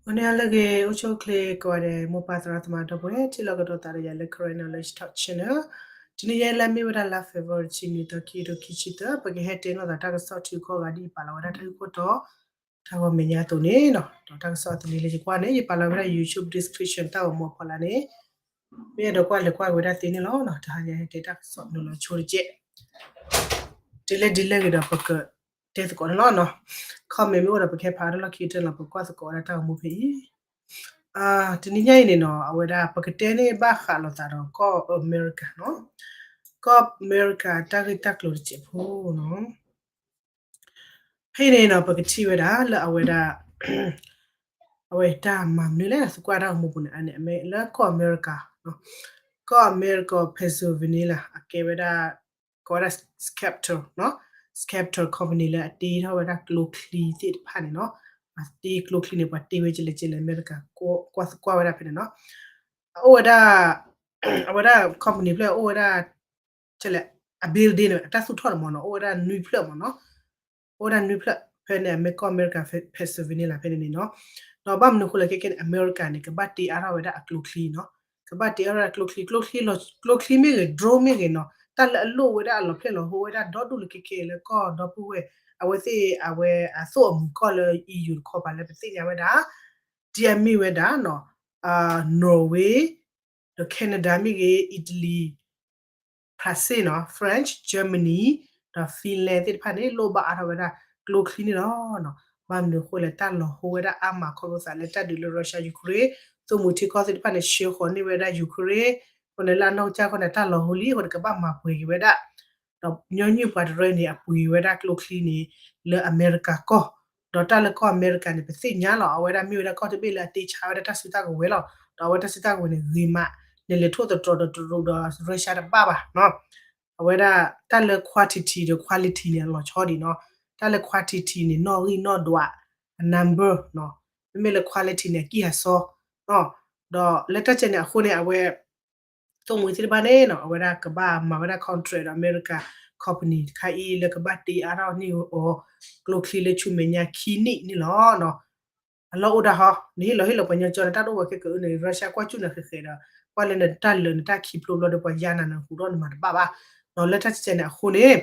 ဂီၤန့ၣ်လၢအဂ့ၤ အိၣ်ဆူၣ်အိၣ်ချ့ကိးဂၤဒဲး မိၢ်ပၢ်သရၣ်သမါဒီပုၢ်ဝဲၢ် ထံၣ်လိာ်ကဒီးသးဒီးယၤလၢ Karen Knowledge Talk Channel. တနံၤညါလၢမ့ၢ်ဝဲဒၣ်လါ February တဆံနွံသီ ခံကထိခံဆံသၢ ပကဟဲတဲလိာ်သးတၢ်ကစီၣ်ထံကီၢ်ဂၤဒ်ယပာ်လီၤဝဲဒၣ်တၢ်ဂ့ၢ်ခိၣ်တီ တၢ်ဂီၤမဲာ်ညါအသိးန့ၣ်လီၤ. ဒီးတၢ်ကစီၣ်အသန့လၢယကွၢ်န့ၣ် ယပာ်လီၤဝဲဒၣ် YouTube description တၢ်ဂီၤမူအဖီလာ်န့ၣ် မ့ၢ်အဲၣ်ဒိးကွၢ်လဲၤကွၢ်က့ၤဝဲဒၣ်သ့န့ၣ်လီၤ. တဟါညါဟဲတဲတၢ်ကစီၣ်နုာ်လီၤဆိတကဲး တုၤလၢဒ်လဲၣ်ဂ့ၤဒီးပကတဲသကိးန့ၣ်လီၤ. comment မ့ၢ်အိၣ်ဒီးပကဟဲဖးအါထီၣ်လီၢ်ခံကတၢၢ်လီၤ. ပကွၢ်သကိးဝဲဒၣ်တၢ်ဂီၤမူဖဲအံၤ တနံၤညါအံၤန့ၣ်နီၤ အဝဲဒၣ် ပကတဲန့ၣ်ဘၣ်ဃးလိာ်သးဒီးကီၢ်အမဲရကၤနီၤ, ကီၢ်အမဲရကၤတၢ်ဂ့ၢ်တၢ်ကျိၤတစဲးဖိနီၤ. ဖဲအံၤန့ၣ်နီၤ ပကထံၣ်ဝဲဒၣ်လၢအဝဲဒၣ် အဝဲတၢ်မၤမနုၤလဲၣ် သုကွၢ်တၢ်ဂီၤမူပူၤန့ၣ် အန့ၣ်အမ့ၢ်လၢကီၢ်အမဲရကၤ, ကီၢ်အမဲရကၤ Pennsylvania အကဲဝဲဒၣ် ကိးဝဲဒၣ် Scepter နီၤ, Scepter company လၢအတ့ထီၣ်ဝဲဒၣ်ကျိချံသ့ၣ်တဖၣ်န့ၣ်နီၤ, အတ့ကျိချံန့ၣ် ပှၤတ့ဝဲကလဲာ်ကလဲာ် အမဲရကၤ ကွၢ်ကွၢ်ဝဲဒၣ်ဖဲန့ၣ်နီၤ, အအိၣ်ဝဲဒၣ် အဝဲဒၣ် company ဖျၢၣ်အိၣ်ဝဲဒၣ် ကလဲာ် အ building န့ၣ် အတၢ်သူၣ်ထီၣ်န့ၣ်မ့ၢ်နီၤ အိၣ်ဝဲဒၣ်နွံဖျၢၣ်မ့ၢ်နီၤ, အိၣ်ဝဲဒၣ်နွံဖျၢၣ် ဖဲန့ၣ် အမ့ၢ်ကီၢ်အမဲရကၤ Pennsylvania ဖဲန့ၣ်န့ၣ်နီၤ. ဒီးဘၣ်မနုၤအဃိလဲၣ်ခဲခဲန့ၣ် အမဲရကၤန့ၣ် ကဘၣ်တ့အါထီၣ်ဝဲဒၣ်အကျိချံနီၤ, ကဘၣ်တ့အါထီၣ်ဝဲဒၣ်ကျိချံ ကျိချံမ့ၢ်ဂ့ၤ drone မ့ၢ်ဂ့ၤနီၤ တၢ်လၢအလိၣ်ဝဲဒၣ်အလီၤဖျဲၣ်လီၤဟိဝဲဒၣ်ဒီဒူၣ်လၢခဲခဲလၢကီၢ်ဒီပုၢ်ဝဲၢ် အဝဲသ့ၣ်အဝဲအသိၣ်အမုၢ်ကီၢ်လၢ EU တခီပၤလၢပသ့ၣ်ညါဝဲဒၣ် ဒ်အမ့ၢ်ဝဲဒၣ်နီၤ Norway ဒီး Canada မ့ၢ်ဂ့ၤ Italy France နီၤ France Germany ဒီး Finland သ့ၣ်တဖၣ်န့ၣ် လိၣ်ဘၣ်အါထီၣ်ဝဲဒၣ်ကျိချံန့ၣ်လီၤ. ဘၣ်မနုၤအဃိလဲၣ် တၢ်လီၤဟိဝဲဒၣ်အါမးခီဖျိသးလၢတၢ်ဒုးလၢ Russia Ukraine သိၣ်မှံၤထံကီၢ်သ့ၣ်တဖၣ်န့ၣ် ဆှၢဃီၤန့ၢ်ဝဲဒၣ် Ukraine အဃိန့ၣ်လၢအနီၢ်ကစၢ်ဃိန့ၣ် တၢ်လီၤဟိလံအဃိန့ၣ် ကဘၣ်မၤပှဲၤက့ၤဝဲဒၣ် ဒီးညီနုၢ်ပှၤတရၢန့ၣ် အပှ့ၤဝဲဒၣ်ကျိချံန့ၣ် လၢအမဲရကၤကီၢ်, ဒီးတၢ်လၢကီၢ်အမဲရကၤန့ၣ် ပသ့ၣ်ညါလီၤ အဝဲဒၣ်မ့ၢ်ဝဲဒၣ်ကီၢ်တဘ့ၣ်လၢအတ့ဆါဝဲဒၣ်တၢ်စုတၢ်ကဝဲၤလီၤ. ဒီးအဝဲတၢ်စုတၢ်ကဝဲၤန့ၣ် ဂ့ၤမး နလဲၤထိၣ်သတြီၤဒီးတရူးဒီး Russia တဘၣ်ဘၣ်နီၤ. အဝဲဒၣ်တၢ်လၢ quantity ဒီး quality န့ၣ် အလီၤဆီဒံးနီၤ. တၢ်လၢ quantity န့ၣ် နီၣ်ဂံၢ်နီၣ်ဒွး အ number နီၤ, မ့မ့ၢ်လၢ quality န့ၣ် အကံၢ်အစီ ဒီးလၢတၢ်ကဲန့ၣ်အဃိန့ၣ် အဝဲ သိၣ်မှံၤသ့ၣ်တဖၣ်န့ၣ်နီၤ အဝဲဒၣ်ကဘၣ်မၤဝဲဒၣ် contract ဒီးအမဲရကၤ company တခါအံၤ လၢကဘၣ်တ့အါထီၣ်န့ၢ်အီၤ ကျိချံလၢဆူမဲာ်ညါခံနံၣ်န့ၣ်လီၤ. အလီၢ်အိၣ်ဒၣ်ဟီ နဟ့ၣ်လီၤဟ့ၣ်လီၤပှၤညီကၠီန့ၣ် တၢ်တအိၣ်ဝဲခဲကအုန့ၣ် Russia ကွၢ်ကၠူၣ်နၤဃဲးဃဲးဒီး ကွၢ်လၢနတၢ်လၢာ်နတၢ်ခံဖျိဘျီဒီး ပှၤယါနၤနဟူးထီၣ်နမၤတဘၣ်ဘၣ်. ဒီးလၢတၢ်ကဲန့ၣ်အဃိန့ၣ်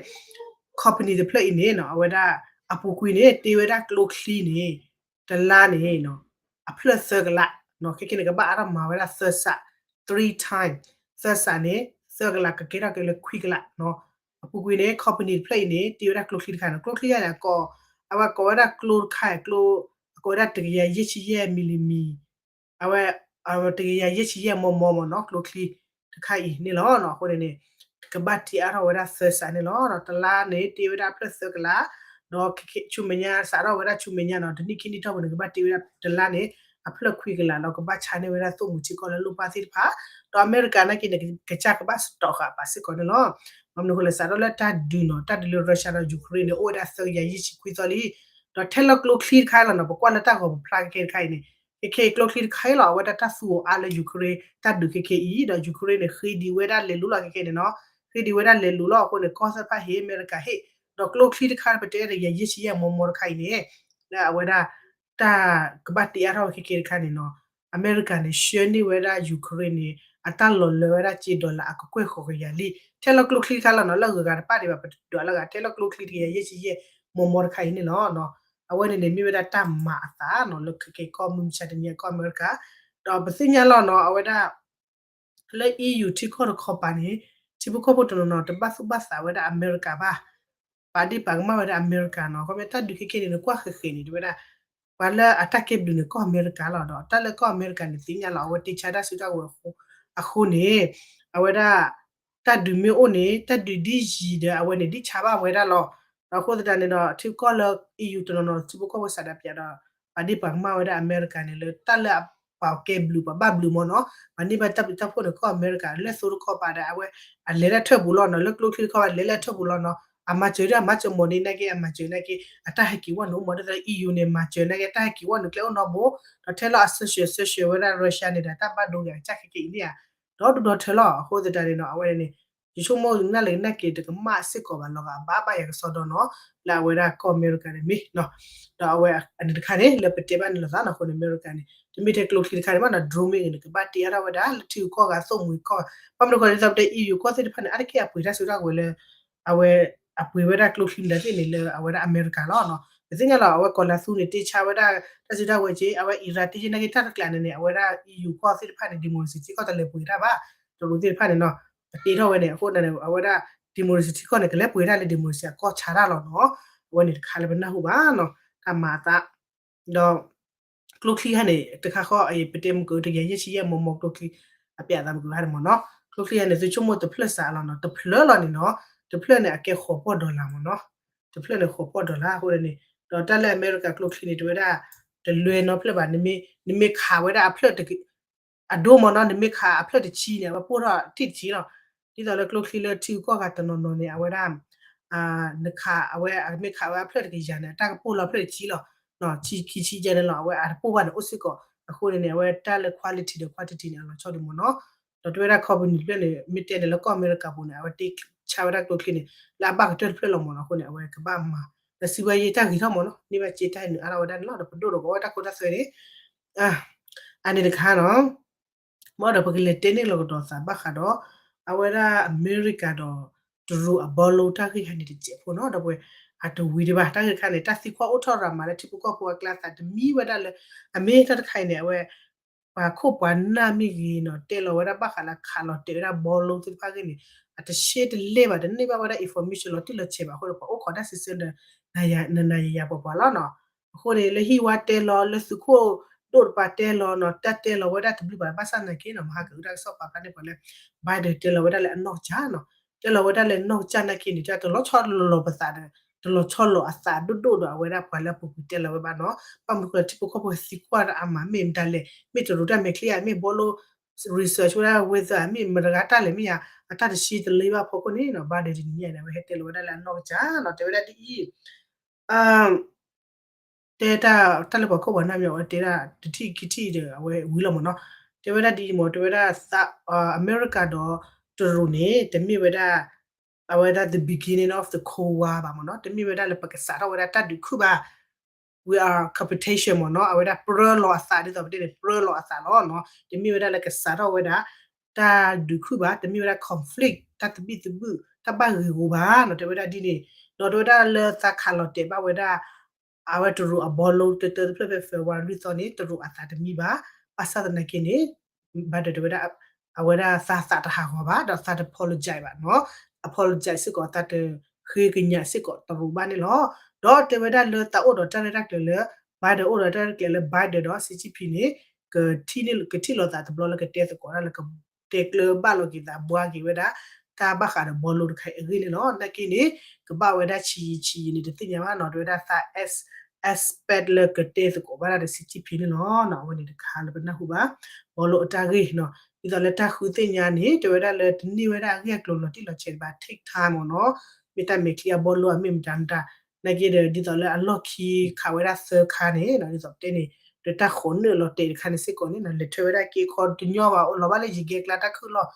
company တဖျၢၣ်အံၤန့ၣ်နီၤ အဝဲဒၣ် အပူၤကွံာ်န့ၣ် တ့ဝဲဒၣ်ကျိချံန့ၣ် တလါန့ၣ် အဖျၢၣ်သၢကလး, ခဲခဲန့ၣ် ကဘၣ်အါထီၣ်မၤဝဲဒၣ်သၢစး three time, သၢစးန့ၣ် သၢကလး ကကဲထီၣ်က့ၤလၢခွံကလး. အပူၤကွံာ်န့ၣ် company တဖျၢၣ်အံၤန့ၣ် တ့ဝဲဒၣ်ကျိချံတခါန့ၣ် ကျိချံယါန့ၣ် အကိး အဝဲကိးဝဲဒၣ်ကျိတခါ ကျိ အကိးဝဲဒၣ် တကယၤယဲၢ်ဆံယဲၢ် millimeter အဝဲ တကယၤယဲၢ်ဆံယဲၢ် မမ မ့ၢ်နီၤ ကျိချံတခါအံၤန့ၣ်လီၤ. အဃိန့ၣ်န့ၣ် ကဘၣ်တ့အါထီၣ်ဝဲဒၣ်သၢစးန့ၣ်လီၤ. တလါန့ၣ် တ့ဝဲဒၣ်အဖျၢၣ်သၢကလး, ဒီးဆူမဲာ်ညါ စးထီၣ်ဝဲဒၣ်ဆူမဲာ်ညါနီၤ တနံၣ်ခံနံၣ်ထီၣ်ပူၤန့ၣ် ကဘၣ်တ့ဝဲဒၣ်တလါန့ၣ် အဖျၢၣ်ခွံကလး ဒီးကဘၣ်ဆါန့ၢ်ဝဲဒၣ်သိၣ်မှံၤထံကီၢ်လၢလိၣ်ဘၣ်သ့ၣ်တဖၣ်, ဒီးအမဲရကၤနာ်က့န့ၣ် ကစၢ်ကဘၣ်စတီၣ်ဃာ်ပာ်စ့ၢ်ကီးန့ၣ်လီၤ. ဘၣ်မနုၤအဃိလဲၣ် စးထီၣ်လၢတၢ်ဒုးနီၤ တၢ်ဒုးလၢ Russia ဒီး Ukraine န့ၣ် အိၣ်ဝဲဒၣ်သၢကယၤယဲၢ်ဆံခွံသီလံ. ဒီးထဲလီၤကျိချံတခါလီၤနီၤ ပကွၢ်လၢတၢ်ဂီၤပဖျါခဲခဲတခါအံၤန့ၣ် ခဲခဲအံၤကျိချံတခါအံၤလီၤ အဝဲဒၣ်တၢ်သူအီၤအါလၢ Ukraine တၢ်ဒုးခဲခဲအံၤ ဒီး Ukraine န့ၣ် ဃ့ဒံးဝဲဒၣ်လဲၤလူၤလီၤခဲခဲန့ၣ်နီၤ, ဃ့ဒံးဝဲဒၣ်လဲၤလူၤလီၤအဃိန့ၣ် ကီၢ်သ့ၣ်တဖၣ်ဟ့ၣ် အမဲရကၤဟ့ၣ်, ဒီးကျိချံတခါ ပတဲတကယၤယဲၢ်ဆံယဲၢ် မမ တခါအံၤန့ၣ် လၢအဝဲဒၣ် တၢ်ကဘၣ်တ့အါထီၣ်ဝဲခဲခဲတခါန့ၣ်နီၤ အမဲရကၤန့ၣ် ဆှၢန့ၢ်ဝဲဒၣ် Ukraine န့ၣ် အတၢ်လီၤလၢဝဲဒၣ်က့ဒီလးအကကွဲၢ်ဃိးကယၤလံ. ထဲလီၤကျိချံတခါလီၤနီၤ လၢအဂုၤအဂၤတပာ်ဒံးဘၣ် ပတဒွးလၢအဂၤ ထဲလီၤကျိချံတကယၤယဲၢ်ဆံယဲၢ် မမ တခါအံၤန့ၣ်လီၤ. အဝဲန့ၣ်န့ၣ် မ့ၢ်ဝဲဒၣ်တၢ်မၤအသးနီၤ လၢခဲခဲအံၤကီၢ်မုၢ်မဆါတနံၤအံၤ ကီၢ်အမဲရကၤ, ဒီးပသ့ၣ်ညါလီၤနီၤ အဝဲဒၣ် လၢ EU ထံကီၢ်တခီပၤန့ၣ် ထံဖိကီၢ်ဖိတနီၤနီၤ တဘၣ်သူၣ်ဘၣ်သးဝဲဒၣ်အမဲရကၤဘၣ်, ပာ်ဒ့ၣ်ပာ်ကမၣ်ဝဲဒၣ်အမဲရကၤနီၤ. ခီဖျိတၢ်ဒုးခဲခဲန့ၣ် နကွၢ်ဃဲးဃဲးန့ၣ် တဲဝဲဒၣ် ပှၤလၢအတၢ်ကဲဘျုးန့ၣ် ကီၢ်အမဲရကၤလီၤ. ဒီးတၢ်လၢကီၢ်အမဲရကၤန့ၣ် သ့ၣ်ညါလီၤ အဝဲတ့ဆါတၢ်စုတၢ်ကဝဲၤအဃိန့ၣ် အဝဲဒၣ် တၢ်ဒုးမ့ၢ်အိၣ်န့ၣ် တၢ်ဒုးဒ်ယံၤဒီး အဝဲန့ၣ်ဒ်ဆါဘၣ်ဝဲဒၣ်လီၤ. ဒီးအဃိသတးန့ၣ်ဒီး ထံကီၢ်လၢ EU တနီၤနီၤ ထံဖိကီၢ်ဖိစးဒးပၠးဒီး ပာ်ဒ့ၣ်ပာ်ကမၣ်ဝဲဒၣ်အမဲရကၤန့ၣ် လၢတၢ်လၢပှၤကဲဘျုးပှၤဘၣ်ဘျုးမ့ၢ်နီၤ, ပှၤန့ၢ်ဘၣ်တၢ်ဘျုးတၢ်ဖှိၣ်န့ၣ် ကီၢ်အမဲရကၤ လၢသိတခီပၤဒီး အဝဲ အလဲၤတၢ်ထၢၣ်ပူၤလီၤနီၤ, လၢကျိချံတခီပၤ လဲၤလၢထၢၣ်ပူၤလီၤနီၤ, အမၤစၢၤဒ်အမၤစၢၤမီၢ်န့ၣ်နာ်က့ အမၤစၢၤနာ်က့ အတၢ်ဟဲက့ၤဝဲန့ၣ်အိၣ်မး ဒ်သိး EU န့ၣ် မၤစၢၤနာ်က့ တၢ်ဟဲက့ၤဝဲန့ၣ်ကျဲအိၣ်နီတဘိ, ဒီးထဲလီၤအ sanction sanction ဝဲဒၣ် Russia န့ၣ်ဒီး တၢ်ဘၣ်ဒိဂ့ၤအကစၢ်ခဲခဲအံၤန့ၣ်ဧါ, ဒီဒူၣ်ဒီထၢလီၤ. အဃိသတးန့ၣ်နီၤ အဝဲန့ၣ် ယဆိကမိၣ်နၢ်လၢကနၣ်က့ၤတကမၣ်စ့ၢ်ကီးဘၣ်လီၤဂာ် အဘၣ်ဘၣ်ယၤကစီဒီနီၤ လၢအဝဲဒၣ်ကီၢ်အမဲရကၤန့ၣ်မ့ၢ်နီၤ. ဒီးအဝဲအန့ၣ်တခါန့ၣ် လၢပတဲဘၣ်န့ၣ်လိာ်သးနီၤ အဃိန့ၣ် အမဲရကၤန့ၣ် တမ့ၢ်ထဲကျိချံတခါန့ၣ်ဘၣ်နီၤ drone မ့ၢ်ဂ့ၤန့ၣ် ကဘၣ်တ့အါထီၣ်ဝဲဒၣ်လၢထံဂုၤကီၢ်ဂၤ သိၣ်မှံၤကီၢ်ဂၤ ဘၣ်မနုၤဃိလဲၣ် ဒ်သိးပတဲ E U ကီၢ်သ့ၣ်တဖၣ်န့ၣ် အါတက့ၢ်အပှ့ၤတၢ်စုတၢ်ဝဲၤလၢ အဝဲ အပှ့ၤဝဲဒၣ်ကျိချံမတၤသ့ၣ်န့ၣ် လၢအဝဲဒၣ်အမဲရကၤလီၤနီၤ. ပသ့ၣ်ညါလီၤ အဝဲကီၤလၤသူန့ၣ် တ့ဆါဝဲဒၣ်တၢ်စုတၢ်ဝဲၤက့ အဝဲ Iran တ့က့ နာ်က့ တၢ်တကျးန့ၣ်န့ၣ် အဝဲဒၣ် E U ကီၢ်သ့ၣ်တဖၣ်န့ၣ် democracy ထံကီၢ်တလဲၤပှ့ၤတၢ်ဘၣ် တရူးသ့ၣ်တဖၣ်န့ၣ်နီၤ ပတ့ထီၣ်ဝဲန့ၣ် အဃိန့ၣ် အဝဲဒၣ် democracy ထံကီၢ်န့ၣ် ကလဲၤပှ့ၤတၢ်လၢ democracy အကီၢ်ဆါတၢ်လီၤနီၤ. အဝဲန့ၣ်တခါလၢပနၢ်ဟူဘၣ်နီၤ တၢ်မၤအသး ဒီး ကျိချံခါန့ၣ် တခါဃီ ပတဲမုၢ်ကၢတကယၤယဲၢ်ဆံယဲၢ်မီမီကျိချံ အပျးသးမုၢ်ကၢခါန့ၣ်မ့ၢ်နီၤ ကျိချံခါန့ၣ် သုဆိကမိၣ်တဖျၢၣ်စးလီၤနီၤ တဖျၢၣ်လီၤန့ၣ်နီၤ တဖျၢၣ်န့ၣ် အကဲဃိးပီၢ် dollar မ့ၢ်နီၤ တဖျၢၣ်န့ၣ် ဃိးပီၢ် dollar အဃိန့ၣ် ဒီးတၢ်လၢအမဲရကၤကျိချံန့ၣ် တဝဲဒၣ် တလွဲနီတဖျၢၣ်ဘၣ် နမ့ၢ်ခးဝဲဒၣ်အဖျၢၣ် အဒိမ့ၢ်နီၤ နမ့ၢ်ခးအဖျၢၣ်တဆံန့ၣ် အဝဲပိၢ်ထီၣ်ထံၣ်တဆံလီၤ. ဒ်သိးလၢကျိချံလၢထံဂုၤကီၢ်ဂၤတနီၤနီၤန့ၣ် အဝဲဒၣ် နခးအဝဲ အမ့ၢ်ခးဝဲအဖျၢၣ်တကယၤန့ၣ် အတၢ်ကပိၢ်လီၤဖျၢၣ်တဆံလီၤ. ဆံခံဆံယဲၢ်န့ၣ်လီၤ အဝဲအတပိၢ်ဘၣ်န့ၣ်အိၣ်စ့ၢ်ကီး အဃိန့ၣ်န့ၣ် အဝဲတၢ်လၢ quality ဒီး quantity န့ၣ် အလီၤဆီဒံးမ့ၢ်နီၤ. ဒီးတဝဲဒၣ် company တဖျၢၣ်န့ၣ် မ့ၢ်တဲန့ၣ်လၢကီၢ်အမဲရကၤပူၤန့ၣ် အဝဲတ့ဆါဝဲဒၣ်ကျိချံန့ၣ် လၢအဘၣ်ကတၢၢ်တဖျၢၣ်လီၤမ့ၢ်နီၤ အဃိန့ၣ် အဝဲကဘၣ်မၤ လၢစံးဝဲယဲၢ်တၢ်ဂ့ၤထီၣ်မ့ၢ်နီၤ န့ၢ်ဘၣ်စ့တၢ်နုာ်အါထီၣ်ဝဲဒၣ်န့ၣ်လီၤ ဒီးပဒိၣ်ဒီးကဝီၤတၢ်ခိတၢ်သွဲန့ၣ် အန့ၣ်တခါနီၤ ဘၣ်ဒီးပကလဲၤတဲန့ၢ်လီၤကဒီးသးဘၣ်ဃးဒီး အဝဲဒၣ်အမဲရကၤဒီး တရူးအဘီလိတၢ်ဂ့ၢ်ခါန့ၣ်တစဲးဖိနီၤ ဒီပုၢ်ဝဲၢ် အတဝံၤဒံးဘၣ် တၢ်ဂ့ၢ်တခါန့ၣ် တၢ်သံကွၢ်အိၣ်ထီၣ်ရၤမးလၢထံဖိကီၢ်ဖိအကျါသးတမံဝဲဒၣ်လၢ အမ့ၢ်တၢ်တခါအံၤန့ၣ် အဝဲ ပှၤခိၣ်ပှၤနၢ်မ့ၢ်ဂ့ၤနီၤ တဲလီၤဝဲဒၣ်ဘၣ်ဃးလၢခးလီၤတဲာ်ဝဲဒၣ်ဘီလိသ့ၣ်တဖၣ်ဂ့ၢ်န့ၣ် အတရှဲတလဲဘၣ် တန့ၢ်ဘၣ်ဝဲဒၣ် information လီၤတံၢ်လီၤဆဲးဘၣ်အဃိဒီး ပှၤအိၣ်ခိးတၢ်စံးဆၢဒီး နၤယၤပှၤပှၤလီၤနီၤ. အဃိန့ၣ် လၢဟံၣ်ဝါတဲလီၤ လၢသုးခိၣ်ဒိၣ်တပၤတဲလီၤနီၤ တၢ်တဲလီၤဝဲဒၣ်တဘျုးဘၣ် ဘၣ်ဆၣ်သနာ်က့နီၤ မဟါကအုတၢ်ကစီၣ်ပာ်ဖျါန့ၢ်ပှၤလၢ Biden တဲလီၤဝဲဒၣ်လၢအနီၢ်ကစၢ်နီၤ တဲလီၤဝဲဒၣ်လၢနီၢ်ကစၢ်နာ်က့န့ၣ် တၢ်တလီၤဆီလီၤပသးဒီး တလီၤဆီလီၤအသးဒိၣ်ဒိၣ်ဒီးအဝဲဒၣ်ပှၤလၢအပူၤကွံာ်တဲလီၤဝဲဘၣ်နီၤ ဘၣ်မနုၤဃိလၢထံဖိကီၢ်ဖိသံကွၢ်တၢ်အါမး မ့ၢ်မတၤလဲၣ် မ့ၢ်တရူးတၢ်မဲာ်ချံဧါ မ့ၢ်ဘီလိ research ဝဲဒၣ် weather ဧါ မ့ၢ်မတၤဂၤတၢ်လဲၣ်မ့ၢ်ဧါ အတၢ်တရှဲတလဲဘၣ်ဖီခိၣ်န့ၣ်နီၤ Biden တနံၤညါန့ၣ် အဝဲဟဲတဲလီၤဝဲဒၣ်လၢအနီၢ်ကစၢ်နီၤ တဲဝဲဒၣ်ဒ်အံၤ တဲတၢ် တၢ်လၢပှၤခိၣ်ပှၤနၢ်မ့ၢ် အဝဲတဲဒၣ်တထံၣ်ခံထံၣ်ဒီး အဝဲဝံၤလီၤမ့ၢ်နီၤ တဲဝဲဒၣ်ဒ်အံၤမ့ၢ် တဲဝဲဒၣ် အမဲရကၤဒီးတရူးန့ၣ် တမ့ၢ်ဝဲဒၣ် အဝဲဒၣ် the beginning of the Cold War ဘၣ်မ့ၢ်နီၤ တမ့ၢ်ဝဲဒၣ်လၢပကစးထီၣ်ဝဲဒၣ်တၢ်ဒုးခုၣ်ဘၣ် we are competition မ့ၢ်နီၤ အဝဲဒၣ်ပြၢလီၤအသး ဒ်သိးပတဲန့ၣ် ပြၢလီၤအသးလီၤနီၤ တမ့ၢ်ဝဲဒၣ်လၢကစးထီၣ်ဝဲဒၣ် တၢ်ဒုးခုၣ်ဘၣ် တမ့ၢ်ဝဲဒၣ် conflict တၢ်သဘံၣ်သဘုၣ် တၢ်ဘၣ်ဂ့ၤဂီၤဘၣ်နီၤ တဲဝဲဒၣ်ဒ်န့ၣ် ဒီးတဲဝဲဒၣ်လၢသးခးလီၤတဲာ်ဘၣ်ဝဲဒၣ် အဝဲတရူးအဘီလိတၢတၢတဖျၢၣ်ဖဲ February လွံၢ်သီန့ၣ် တရူးအသးတမံဘၣ် ဘၣ်ဆၣ်သနာ်က့န့ၣ် Biden တဲဝဲဒၣ် အဝဲဒၣ်သးသးတဟးဂီၤဘၣ် ဒီးသးတ apologize ဘၣ်နီၤ apologize စ့ၢ်ကီး သးတဃ့ကညးစ့ၢ်ကီးတရူးဘၣ်န့ၣ်လီၤ. ဒီးတဲဝဲဒၣ်လၢသးအိၣ်ဒီးတၢ်ရဲၣ်တၢ်ကျဲၤလၢ Biden အိၣ်ဒီးတၢ်ရဲၣ်တၢ်ကျဲၤလၢ Biden ဒီး Xi Jinping န့ၣ် ကထံၣ်န့ၢ် ကထံၣ်လိာ်သးတဘျီလၢကတဲသကိးတၢ်လၢကတဲကျၢၤဘၣ်လီၤက့ၤသးဘှါက့ၤဝဲဒၣ် တၢ်ဘၣ်ဃးဒီးဘီလိတခါအံၤအဂ့ၢ်န့ၣ်လီၤ. နာ်က့န့ၣ် ကဘၣ်ဝဲဒၣ်ဆံးယံာ်ဆံးယံာ်န့ၣ် တသ့ၣ်ညါဘၣ်နီၤ တဲဝဲဒၣ်သး expect လၢကတဲသကိးဘၣ်တၢ်ဒီး Xi Jinping န့ၣ်လီၤ. အဝဲန့ၣ်တခါလၢပနၢ်ဟူဘၣ် ဘီလိအတၢ်ဂ့ၢ်နီၤ ဒ်သိးလၢတၢ်ဃုသ့ၣ်ညါန့ၣ် တဲဝဲဒၣ်လၢတန့ၢ်ဝဲဒၣ်အဂ့ၢ်အကျိၤလီၤတံၢ်လီၤဆဲးတဘၣ် take time မ့ၢ်နီၤ မ့ၢ်တၢ်မဲာ်ချံအဘီလိဧါ မ့ၢ်မတၤမတၤ နာ်က့ဒီး ဒ်သိးလၢအလီၢ်ခံခးဝဲဒၣ်သၢခါန့ၣ် ဒ်သိးပတဲန့ၣ် ဒီးတၢ်ဃိးနုာ်လီၤတဲာ်တခါန့ၣ်စ့ၢ်ကီးန့ၣ် လဲၤထၢဝဲဒၣ်က့ခီတညီဘၣ် အိၣ်လီၤဘၣ်လၢယံၤကဲကျါတၢ်ခုၣ်လီၢ်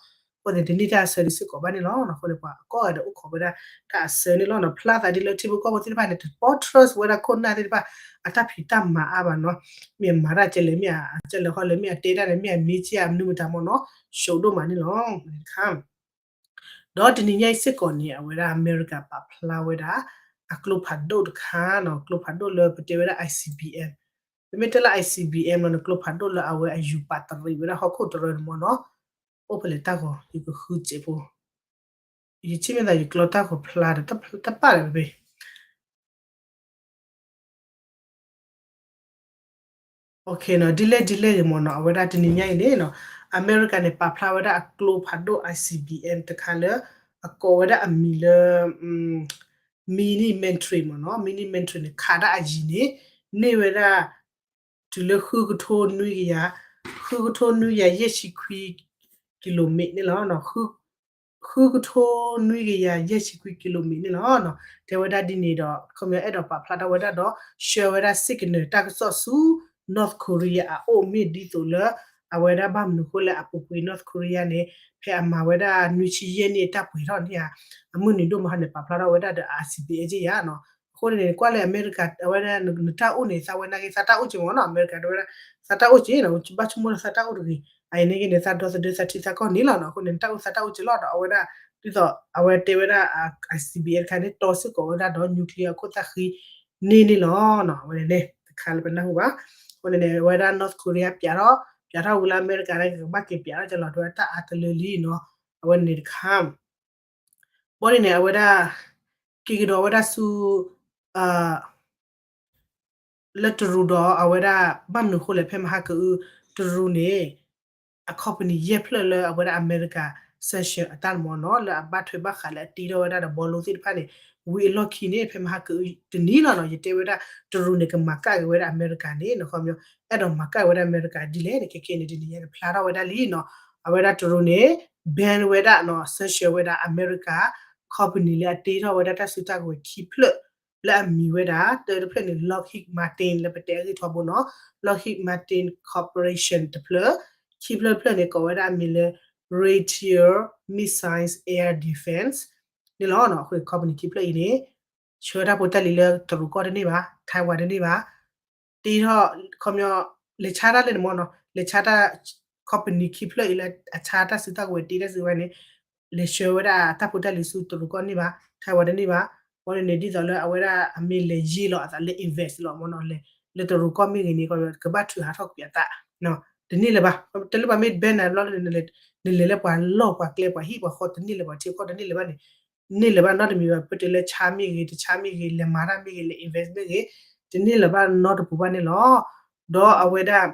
အဃိန့ၣ် တန့ၢ်တၢ်အဆၢဒ်စ့ၢ်ကီးဘၣ်န့ၣ်လီၤ. အဃိန့ၣ် ပှၤအကီၢ်ဂၤဒီးအိၣ်ခိးဝဲဒၣ်တၢ်အဆၢန့ၣ်လီၤ. ဖျါသးဒ်လၢထံဖိကီၢ်ဖိသ့ၣ်တဖၣ်န့ၣ် တပီ trust ဝဲဒၣ်ခိၣ်နၢ်သ့ၣ်တဖၣ် အတၢ်ဖံးတၢ်မၤအါဘၣ်နီၤ မ့ၢ်အမၤတၢ်ကဲလဲၣ် မ့ၢ်အကဲလဲၣ်ဟီလဲၣ် မ့ၢ်အတဲတၢ်န့ၣ် မ့ၢ်အမ့ၢ်ကဲအမနုၤမတၤမ့ၢ်နီၤ ရှုံးဒိၣ်မးန့ၣ်လီၤ. တခါ ဒီးတနံၤညါအံၤစ့ၢ်ကီးန့ၣ် အဝဲဒၣ်အမဲရကၤပာ်ဖျါဝဲဒၣ် အကျိဖးဒိၣ်တခါနီၤ ကျိဖးဒိၣ်လၢပတဲဝဲဒၣ် I C B M ပမ့ၢ်တဲလၢ I C B M လီၤန့ၣ် ကျိဖးဒိၣ်လၢအဝဲအယူၤပာ်တရံးဝဲဒၣ်ဟီၣ်ခိၣ်တရၢန့ၣ်မ့ၢ်နီၤ အိၣ်ဖဲလဲၣ်တၢ်ဂီၤ ယကဃုစဲးဖိ ယထံၣ်မ့ၢ်သးယကျီတၢ်ဂီၤဖျါဒီး တပာ်လၢၤဖဲ ဒ်လဲၣ်ဒ်လဲၣ်ဂ့ၤမ့ၢ်နီၤ အဝဲဒၣ်တနံၤညါအံၤန့ၣ်နီၤ အမဲရကၤန့ၣ် ပာ်ဖျါဝဲဒၣ်အကျိဖးဒိၣ် I C B M တခါလၢ အကိးဝဲဒၣ်အမံၤလၢ Mini Mantis မ့ၢ်နီၤ Mini Mantis န့ၣ် ခးဒၣ်အယံၤန့ၣ် န့ၢ်ဝဲဒၣ် တုၤလၢဃုကထိနွံကယၤ ဃုကထိနွံကယၤယဲၢ်ဆံခွံ ကံလိမံးန့ၣ်လီၤ. ဃုကထိနွံကယၤယဲၢ်ဆံခွံ ကံလိမံးန့ၣ်လီၤ. တဲဝဲဒၣ်ဒ်န့ၣ်ဒီး ခီပညီအဲၣ်ဒိးပာ်ဖျါထီၣ်ဝဲဒၣ်ဒီး ဆှၢဝဲဒၣ် signal တၢ်ကစီၣ်ဆူ North Korea အအိၣ်မ့ၢ်ဒ်သိးလၢ အဝဲဒၣ်ဘၣ်မနုၤအဃိလဲၣ် အပူၤကွံာ် North Korea န့ၣ် ဖဲအမၤဝဲဒၣ်နွံဆံယဲၢ်နံၣ်အတၢ်ပှဲၤထီၣ်န့ၣ်ဧါ အမုၢ်နံၤဒိၣ်မးဟီန့ၣ် ပာ်ဖျါထီၣ်ဝဲဒၣ်ဒီး I C B M က့ယါနီၤ. အဃိန့ၣ် ကွၢ်လၢအမဲရကၤ အဝဲဒၣ်နတၢ်အိၣ်န့ၣ် သးဝဲနာ်က့သးတၢ်အိၣ်က့မ့ၢ်နီၤ အမဲရကၤတဲဝဲဒၣ် သးတၢ်အိၣ်က့နီၤ ဘၣ်ဆိကမိၣ်လၢသးတၢ်အိၣ်တဂ့ၤ အအံၤန့ၣ်က့န့ၣ် သးဒီသဒၢသးထံသးကီၢ်န့ၣ်လီၤနီၤ. အဃိန့ၣ် နတၢ်အိၣ်သးတၢ်အိၣ်က့လီၤဒီး အဝဲဒၣ် ဒ်သိးအဝဲတဲဝဲဒၣ် I C B M တခါန့ၣ် တီစ့ၢ်ကီးဝဲဒၣ်ဒီး nuclear အခိၣ်သၣ်ဃံန့ၣ်န့ၣ်လီၤနီၤ. အဝဲန့ၣ်န့ၣ် တခါလၢပနၢ်ဟူဘၣ်. အဃိန့ၣ်န့ၣ် အဝဲဒၣ် North Korea ပၠးထီၣ် ပၠးထီၣ်ဝံၤလၢအမဲရကၤန့ၣ် ကဘၣ်က့ၤပၠးထီၣ်ကလီၤတဲဝဲဒၣ်တၢ်အါတလၢလံနီၤ. အဝဲန့ၣ်တခါ ဘီန့ၣ်န့ၣ် အဝဲဒၣ် က့ၤကဒီးဝဲဒၣ်ဆူ လၢတရူးဒီးအဝဲဒၣ် ဘၣ်မနုၤအဃိလဲၣ် ဖဲမဟါကအု တရူးန့ၣ် အ company ယဲၢ်ဖျၢၣ်လၢအဝဲဒၣ်အမဲရကၤ sanction အတၢ်မ့ၢ်နီၤ လၢအဘၣ်ထွဲဘၣ်ဃးလၢအတ့ထီၣ်ဝဲဒၣ်ဒီးဘီလိသ့ၣ်တဖၣ်န့ၣ် ဝံၤအလီၢ်ခံန့ၣ် ဖဲမဟါကအုတနံၤလီၤနီၤ ယတဲဝဲဒၣ် တရူးန့ၣ် ကမၤကၣ်က့ၤဝဲဒၣ်အမဲရကၤန့ၣ် နီၤ ခီပညီ အဲၣ်ဒိးမၤကၣ်ဝဲဒၣ်အမဲရကၤဒ်လဲၣ်န့ၣ် ခဲခဲန့ၣ် တနံၤညါန့ၣ် ဖျါထီၣ်ဝဲဒၣ်လံနီၤ အဝဲဒၣ်တရူးန့ၣ် ban ဝဲဒၣ်နီၤ sanction ဝဲဒၣ်အမဲရကၤ company လၢအတ့ထီၣ်ဝဲဒၣ်တၢ်စုတၢ်ကဝဲၤခံဖျၢၣ် လၢအမံၤဝဲဒၣ် တၢတဖျၢၣ်န့ၣ် Lockheed Martin လၢပတဲအဂ့ၢ်ထီဘိနီၤ Lockheed Martin Corporation တဖျၢၣ် ခံဖျၢၣ်တဖျၢၣ်န့ၣ် ကိးဝဲဒၣ်အမံၤလၢ Raytheon Missiles Air Defense န့ၣ်လီၤ. အဃိ company ခံဖျၢၣ်အံၤန့ၣ် ဆှၢတၢ်ဖိတၢ်လံၤလၢတရူးကီၢ်တန့ၢ်ဘၣ် Taiwan တန့ၢ်ဘၣ် တ့ထီၣ် ခီပညီ လဲၤဆါတၢ်လၢန့ၣ်မ့ၢ်နီၤ လဲၤဆါတၢ် company ခံဖျၢၣ်အံၤလၢအဆါတၢ်စုတၢ်ကဝဲၤတ့တၢ်စုဝဲန့ၣ် လဲၤဆှၢဝဲဒၣ်တၢ်ဖိတၢ်လံၤဆူတရူးကီၢ်န့ၢ်ဘၣ် Taiwan တန့ၢ်ဘၣ် ဘီန့ၣ်န့ၣ် ဒ်သိးလၢအဝဲဒၣ်အမ့ၢ်လဲၤယံၤလီၤအသးလၢ invest လီၤမ့ၢ်နီၤ လၢတရူးကီၢ်မ့ၢ်ဂ့ၤန့ၣ် ကဘၣ်ထုးဟးထီၣ်ကွံာ်အသး တန့ၢ်လၢၤဘၣ် တလၢပှၤမ့ၢ် ban နၤဘျီ နလဲၤလၢပှၤလီၢ်ပှၤကျဲပှၤဟံၣ်ပှၤဃီ တန့ၢ်လၢၤပှၤထံကီၢ်တန့ၢ်လၢၤဘၣ်န့ၣ် န့ၢ်လၢၤဘၣ်နီတမံၤဘၣ် ပတဲလၢဆါမ့ၢ်ဂ့ၤ တဆါမ့ၢ်ဂ့ၤ လဲၤမၤတၢ်မ့ၢ်ဂ့ၤ လဲၤ invest မ့ၢ်ဂ့ၤ တန့ၢ်လၢၤဘၣ်နီတပူၤဘၣ်န့ၣ်လီၤ. ဒီးအဝဲဒၣ်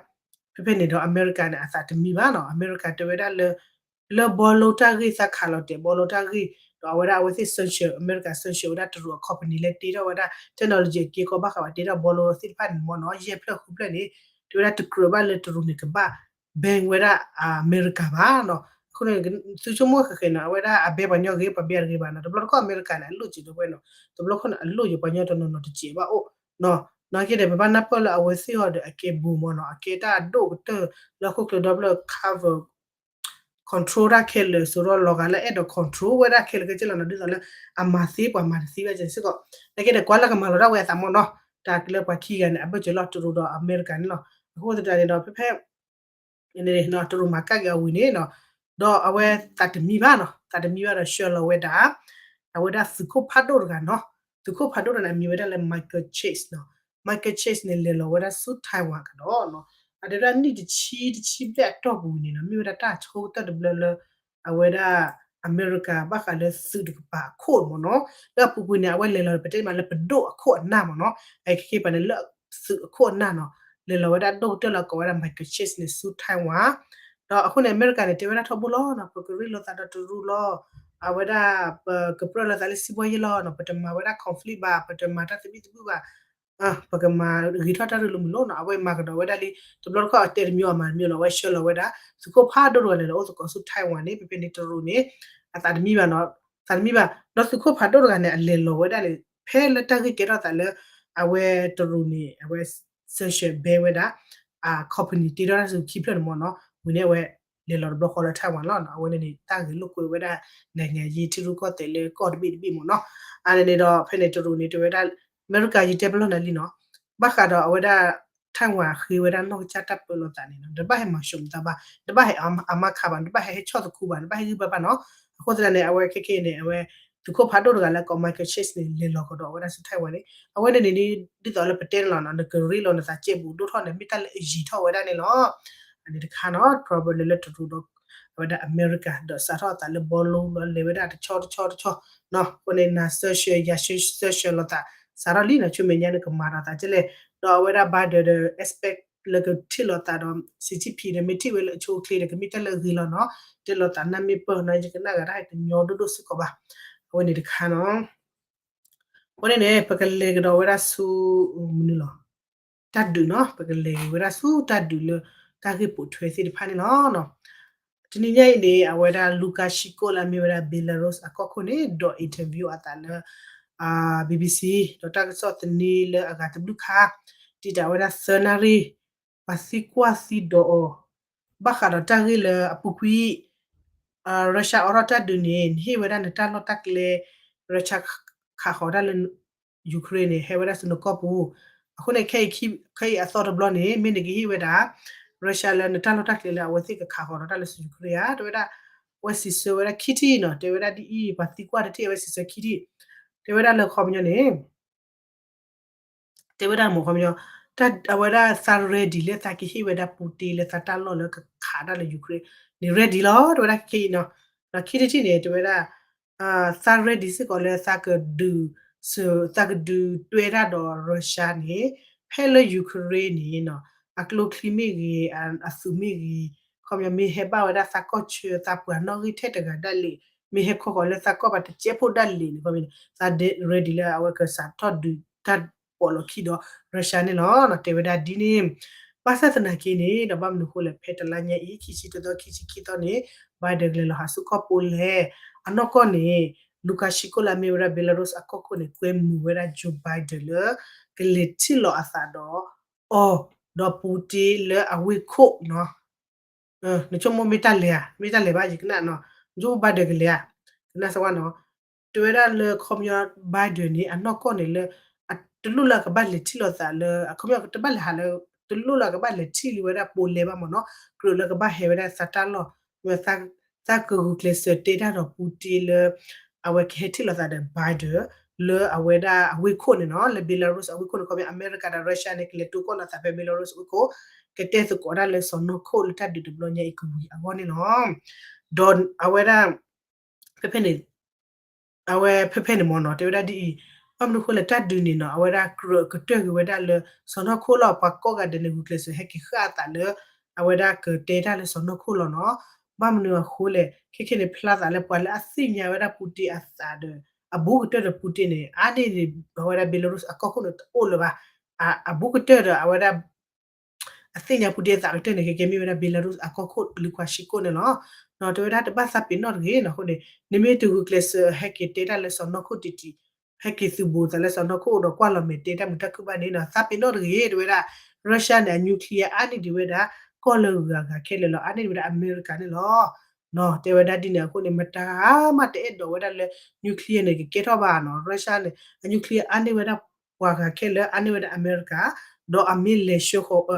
ဖဲဖဲန့ၣ်ဒီး အမဲရကၤန့ၣ် အသးတမံဘၣ်နီၤ အမဲရကၤတဲဝဲဒၣ်လၢ လၢဘီလိတၢ်ဂ့ၢ်သးခးလီၤတဲာ်ဘီလိတၢ်ဂ့ၢ် ဒီးအဝဲဒၣ်အဝဲသ့ၣ် sanction အမဲရကၤ sanction ဝဲဒၣ်တရူးအ company လၢတ့ထီၣ်ဝဲဒၣ် technology အက့ကီဘၣ်ဃးဘၣ်တ့ထီၣ်ဘီလိသ့ၣ်တဖၣ်န့ၣ်မ့ၢ်နီၤ ယဲၢ်ဖျၢၣ်ဃုဖျၢၣ်န့ၣ် တဲဝဲဒၣ်တကြၢးဘၣ်လၢတရူးန့ၣ်ကဘၣ် ban ဝဲဒၣ်အမဲရကၤဘၣ်နီၤ အဃိန့ၣ် သုဆိကမိၣ်ဃဲဃဲနီၤ အဝဲဒၣ်အ ban ပှၤညီဂ့ၤ ပှၤ ban တဂ့ၤဘၣ်နီၤ တဘျီတခီၣ်အမဲရကၤန့ၣ် အလိၣ်စ့ၢ်ဒီးဝဲနီၤ တဘျီခီၣ်န့ၣ် အလိၣ်ယပှၤညီတနီၤနီၤတစဲးဘၣ်အိၣ်နီၤ နာ်က့ဒီး ပဘၣ်နၢ်ပၢၢ်လၢအဝဲသ့ၣ်အီၤဒီးအကဲဘိမ့ၢ်နီၤ အကဲတၢ်အဒိၣ်ကတၢၢ်လၢဟီၣ်ခိၣ်ချၢဒီဖျၢၣ် cover control တၢ်ခဲလၢာ် စိဒီးလီၤဂာ်လၢအဲၣ်ဒိး control ဝဲဒၣ်ခဲလၢာ်ခဲဆ့လီၤနီၤ ဒ်သိးလၢ အမၤသ့ပှၤမၤတသ့ဘၣ်စ့ၢ်ကီး နာ်က့ဒီးကွၢ်လၢကမၤလီၤတၢ်ဝဲအသးမ့ၢ်နီၤ တၢ်လၢပှၤခံဂၤန့ၣ် အဘၢၣ်စၢၤလီၤတရူးဒီးအမဲရကၤန့ၣ်လီၤ အဃိသတးန့ၣ်ဒီး ဖဲဖဲ တရူးမၤကၣ်က့ၤအဝံၤန့ၣ်နီၤ ဒီးအဝဲသးတမံဘၣ်နီၤ သးတမံဘၣ်ဒီးဆှၢလီၤဝဲဒၣ် အဝဲဒၣ်သုးခိၣ်ဖးဒိၣ်တဂၤနီၤ သုးခိၣ်ဖးဒိၣ်တဂၤန့ၣ် အမံၤဝဲဒၣ်လၢ Michael Chase နီၤ Michael Chase န့ၣ် လဲၤလီၤဝဲဒၣ်ဆူ Taiwan ကဒီးနီၤ အတဲဝဲဒၣ်နံၣ်တဆံတဆံဘျဲၣ်အတီၢ်ပူၤန့ၣ်နီၤ မ့ၢ်ဝဲဒၣ်တၢ်ဆိကတၢၢ်တဘျီလၢ အဝဲဒၣ် အမဲရကၤဘၣ်ဃးလၢသုးတကပၤအခိၣ်မ့ၢ်နီၤ လၢအပူၤကွံာ်န့ၣ် အဝဲလဲၤလီၤပတဲမးလၢပဒိၣ်အခိၣ်အနၢ်မ့ၢ်နီၤ အခဲခဲပၤန့ၣ်လၢသုးအခိၣ်အနၢ်နီၤ လဲၤလီၤဝဲဒၣ်ဒိၣ်ကတၢၢ်လၢကိးဝဲဒၣ် Michael Chase န့ၣ်ဆူ Taiwan ဒီးအဃိန့ၣ် အမဲရကၤန့ၣ် တဲဝဲဒၣ်ထီဘိလီၤနီၤ ပကရ့လိာ်သးဒီးတရူးလီၤ အဝဲဒၣ် ပကပြၢလိာ်သးလၢစံးဘီယဲလီၤနီၤ ပတမၤဝဲဒၣ် conflict ဘၣ် ပတမၤတၢ်သဘံၣ်သဘုၣ်ဘၣ် ပကမၤဂ့ၤထီၣ်တၢ်ရ့လိာ်မုာ်လိာ်နီၤ အဝဲမၤကဒီးဝဲဒၣ်လံ တဘျီတခီၣ်အတဲတမံၤအီၤမၤတမံၤနီၤ အဝဲဆှၢလီၤဝဲဒၣ် သုးခိၣ်ဖးဒိၣ်တဂၤန့ၣ် လဲၤအိၣ်သကိးဆူ Taiwan န့ၣ် ဖဲဖဲန့ၣ်တရူးန့ၣ် အသးတမံဘၣ်နီၤ သးတမံဘၣ် ဒီးသုးခိၣ်ဖးဒိၣ်တဂၤန့ၣ် အလဲၤလီၤဝဲဒၣ်န့ၣ် ဖဲလၢတၢ်ဂ့ၢ်ကဲထီၣ်သးလၢ အဝဲတရူးန့ၣ် အဝဲ sanction ban ဝဲဒၣ် အ company တ့ထီၣ်တၢ်စုခံဖျၢၣ်န့ၣ်မ့ၢ်နီၤ ဝံၤန့ၣ်အဝဲ လဲၤလီၤတဘျီဃီလၢ Taiwan လီၤနီၤ အဝဲန့ၣ်န့ၣ် တၢ်ဂ့ၢ်လိာ်ကွဲဝဲဒၣ် နိုင်ငံရေး ထံရူၢ်ကီၢ်သဲးလၢကီၢ်တဘ့ၣ်တဘ့ၣ်မ့ၢ်နီၤ အန့ၣ်န့ၣ်ဒီး ဖဲန့ၣ်တရူးန့ၣ် တဲဝဲဒၣ် အမဲရကၤယတဲပလီၢ်နၤလံနီၤ ဘၣ်ဃးဒီးအဝဲဒၣ် Taiwan ဃ့ဝဲဒၣ်နီၢ်ကစၢ်တၢ်ပၢလီၤသးန့ၣ်နီၤ တဘၣ်ဟဲမၤၡိမၤသးဘၣ် တဘၣ်ဟဲအမါခးဘၣ် တဘၣ်ဟဲဟဲဆီၣ်သခူဘၣ် တဘၣ်ဟဲဂံၢ်ဘါဘၣ်နီၤ အဃိသတးန့ၣ် အဝဲခဲခဲန့ၣ် အဝဲ သုးခိၣ်ဖးဒိၣ်တဂၤလၢကိး Michael Chase န့ၣ် လဲၤလီၤကဒီးဝဲဒၣ်ဆူ Taiwan န့ၣ် အဝဲန့ၣ်န့ၣ် ဒ်သိးလၢပတဲန့ၣ်လီၤနီၤ နကရ့လိာ်နသးကဲဘူးဒိၣ်ထီၣ်န့ၣ် မ့ၢ်တၢ်လၢအယံၤထီၣ်ဝဲဒၣ်န့ၣ်လီၤ အန့ၣ်တခါနီၤ problem လၢတရူးဒီး အဝဲဒၣ်အမဲရကၤ ဒီးစးထီၣ်အသးလၢဘီလိလီၤ လဲၤဝဲဒၣ်တဆီတဆီတဆီနီၤ အဃိန့ၣ် နၤ sanction ယၤ sanction လိာ်သး စးထီၣ်လံနီၤ ဆူမဲာ်ညါန့ၣ် ကမၤဒီးသးကဲလဲၣ် ဒီးအဝဲဒၣ် Biden ဒီး expect လၢကထံၣ်လိာ်သးဒီး Xi Jinping ဒီး မ့ၢ်ထံၣ်ဝဲလၢအဆိအချ့ဒီး ကမ့ၢ်တၢ်လၢအဂ့ၤလီၤနီၤ တဲလိာ်သးနၢ်မ့ၢ်ပၢၢ်နီၤ ယကနၣ်ဂၤတၢ်ဟဲကညီဒိၣ်ဒိၣ်စ့ၢ်ကီးဘၣ် အဝဲန့ၣ်တခါနီၤ အဃိန့ၣ်န့ၣ် ပကလဲၤကဒီးဝဲဒၣ်ဆူ မနုၤလီၤ တၢ်ဒုးနီၤ ပကလဲၤဝဲဒၣ်ဆူတၢ်ဒုးလၢ တၢ်ဂ့ၢ်ပိာ်ထွဲသ့ၣ်တဖၣ်န့ၣ်လီၤ. တနံၤညါအံၤန့ၣ် အဝဲဒၣ် Lukashenko လၢအမ့ၢ်ဝဲဒၣ် Belarus အကီၢ်ခိၣ်န့ၣ် ဒီး interview အသးလၢ BBC ဒီးတၢ်ကစီၣ်သန့လၢအဂၤတဘျုးခါ တံာ်တာ်ဝဲဒၣ်သၢနၣ်ရံၣ် ပှၤသံကွၢ်သံဒိးအီၤ ဘၣ်ဃးဒီးတၢ်ဂ့ၢ်လၢအပူၤကွံာ် Russia အိးထီၣ်တၢ်ဒုးန့ၣ် နဟ့ၣ်ဝဲဒၣ်နတၢ်လီၢ်တၢ်ကျဲ Russia ခးဃီၤတၢ်လၢ Ukraine န့ၣ် ဟဲဝဲဒၣ်ဆူနကီၢ်ပူၤ, အဃိန့ၣ် ခဲအံၤအသီတဘျီန့ၣ် မ့ၢ်နကဟ့ၣ်ဝဲဒၣ် Russia လၢနတၢ်လီၢ်တၢ်ကျဲလၢအဝဲသ့ၣ်ကခးဃီၤဒီးတၢ်လၢဆူ Ukraine ဧါ, တဲဝဲဒၣ် အဝဲစံးဆၢဝဲဒၣ်ခံထံၣ်နီၤ, တဲဝဲဒၣ်ဒ်အံၤ ပှၤသံကွၢ်တထံၣ် အဝဲစံးဆၢခံထံၣ်, တဲဝဲဒၣ်လၢခီပညီန့ၣ် တဲဝဲဒၣ်မ့ၢ်ခီပညီ, အဝဲဒၣ်သး ready လၢသးကဟ့ၣ်ဝဲဒၣ် Putin လၢသးတၢ်လီၢ်လၢကခးတၢ်လၢ Ukraine န့ၣ် ready လီၤ, တဲဝဲဒၣ်ခဲအံၤနီၤ, ဒီးခံထံၣ်တထံၣ်န့ၣ် တဲဝဲဒၣ် သး ready စ့ၢ်ကီးလၢသးကဒုး သးကဒုးတွဲတၢ်ဒီး Russia န့ၣ် ဖဲလၢ Ukraine န့ၣ်နီၤ, အကျိချံမ့ၢ်ဂ့ၤ, အသုးမ့ၢ်ဂ့ၤ, ခီပညီမ့ၢ်ဟဲဘၣ်ဝဲဒၣ်သးကီၢ်ဆၢ သးပှၤနီၣ်ဂံၢ်ထဲတဂၤဒၣ်လဲာ်, မ့ၢ်ဟဲခီဃီၤလၢသးကီၢ်ပၤတစဲးဖိဒၣ်လဲာ်န့ၣ် ခီပညီန့ၣ် သး ready လၢအဝဲကစးထီၣ်ဒုးတၢ်ပိာ်လီၤခံဒီး Russia န့ၣ်လီၤ. တဲဝဲဒၣ်ဒ်န့ၣ်, ဘၣ်ဆၣ်သနာ်က့န့ၣ် ဒီးဘၣ်မနုၤအဃိလဲၣ် ဖဲတလါညါအံၤ ခံဆံတသီ ခံဆံခံသီန့ၣ် Biden ကလဲၤလီၤဟးဆူကီၢ် Poland အနီၢ်ကီၢ်န့ၣ် Lukashenko လၢအမ့ၢ်ဝဲဒၣ် Belarus အကီၢ်ခိၣ်န့ၣ် ကွဲမုာ်ဝဲဒၣ် Joe Biden လၢ ကလဲၤထံၣ်လိာ်အသးဒီး အီၤ ဒီး Putin လၢအဝ့ၢ်ခိၣ်နီၤ. နဆိကမိၣ်မ့ၢ်တၢ်လဲၤဧါ, မ့ၢ်တၢ်လဲၤဘၣ်ယကနၣ်နီၤ, နဆိကမိၣ် Biden ကလဲၤဧါ, ကနၣ်စ့ၢ်ဝါနီၤ, တဲဝဲဒၣ်လၢခီပညီ Biden န့ၣ် အနီၢ်ကီၢ်န့ၣ်လၢ တလိၣ်လၢအကဘၣ်လဲၤထံၣ်လိာ်သးလၢ အခီပညီတဘၣ်လဲၤဟးလၢ တလိၣ်လၢအကဘၣ်လဲၤထံၣ်လံဝဲဒၣ် Poland ဘၣ်မ့ၢ်နီၤ, ကြၢးလၢကဘၣ်ဟဲဝဲဒၣ်သးတၢ်လီၢ်, သးကဂုာ်ကျဲးစၢးတဲတၢ်ဒီး Putin လၢ အဝဲကဟဲထံၣ်လိာ်သးဒီး Biden လၢအဝဲဒၣ်အဝ့ၢ်ခိၣ်န့ၣ်နီၤ, လၢ Belarus အဝ့ၢ်ခိၣ်န့ၣ် ခီပညီ အမဲရကၤဒီး Russia န့ၣ် ကလဲၤတိၢ်ကီၢ်လိာ်သးဖဲ Belarus အဝ့ၢ်ခိၣ်, ကတဲသကိးတၢ်လၢစီၢ်နီၤခိၣ်လၢတၢ်ဒုးတဘျီညါအံၤကဝံၤအဂီၢ်န့ၣ်လီၤ. ဒီးအဝဲဒၣ် ဖဲဖဲန့ၣ် အဝဲဖဲဖဲန့ၣ်မ့ၢ်နီၤ တဲဝဲဒၣ်ဒ်အံၤ, ဘၣ်မနုၤအဃိလဲၣ် တၢ်ဒုးန့ၣ်နီၤ အဝဲဒၣ်ကြၢးကတၢၢ်က့ၤဝဲဒၣ်လၢစီၢ်နီၤခိၣ်လီၤ, ပှၤကိးဂၤဒဲးန့ၣ် ဂုာ်ကျဲးစၢးဟဲက့ၤဃၣ်အသးလၢ အဝဲဒၣ်ကတဲတၢ်လၢစီၢ်နီၤခိၣ်လီၤနီၤ. ဘၣ်မနုၤအဃိလဲၣ် ခဲခဲန့ၣ် ဖျါသးလၢပှၤလၢအသ့ၣ်ညါဝဲဒၣ် Putin အသးဒီး အဘူးကတၢၢ်ဒီး Putin န့ၣ် အါန့ၢ်ဒံးအဝဲဒၣ် Belarus အကီၢ်ခိၣ်န့ၣ်တအိၣ်လၢၤဘၣ်. အဘူးကတၢၢ်ဒီးအဝဲဒၣ် အသ့ၣ်ညါ Putin အသးကတၢၢ်န့ၣ် ကဲကဲမ့ၢ်ဝဲဒၣ် Belarus အကီၢ်ခိၣ် Lukashenko န့ၣ်လီၤ. ဒီးတဲဝဲဒၣ်တဘၣ်သးပ့ၤနီၣ်တဂ့ၤနီၤ, အဃိန့ၣ် နမ့ၢ်တဂုာ်ကျဲးစၢးဟဲက့ၤတဲတၢ်လၢစီၢ်နီၤခိၣ်တံၢ်တံၢ်, ဟဲက့ၤသုးဘူးသးလၢစီၢ်နီၤခိၣ်ဒီးကွၢ်လီၤမဲာ်တဲတၢ်မုာ်တၢ်ခုၣ်ဘၣ်န့ၣ်နီၤ သးပ့ၤနီၣ်တဂ့ၤ တဲဝဲဒၣ် Russia န့ၣ် အ nuclear အါန့ၢ်ဒံးဝဲဒၣ် ကီၢ်လၢဂၤဂၤခဲလၢာ်လီၤ, အါန့ၢ်ဒံးဝဲဒၣ်အမဲရကၤန့ၣ်လီၤ. တဲဝဲဒၣ်ဒ်န့ၣ်အဃိန့ၣ် မတၤမးတအဲၣ်ဒိးဝဲဒၣ်လၢ nuclear န့ၣ် ကကဲထီၣ်ဘၣ်နီၤ, Russia န့ၣ် အ nuclear အါန့ၢ်ဝဲဒၣ်ပှၤဂၤခဲလၢာ် အါန့ၢ်ဝဲဒၣ်အမဲရကၤ, ဒီးအမ့ၢ်လဲၤဆှၢဃီၤ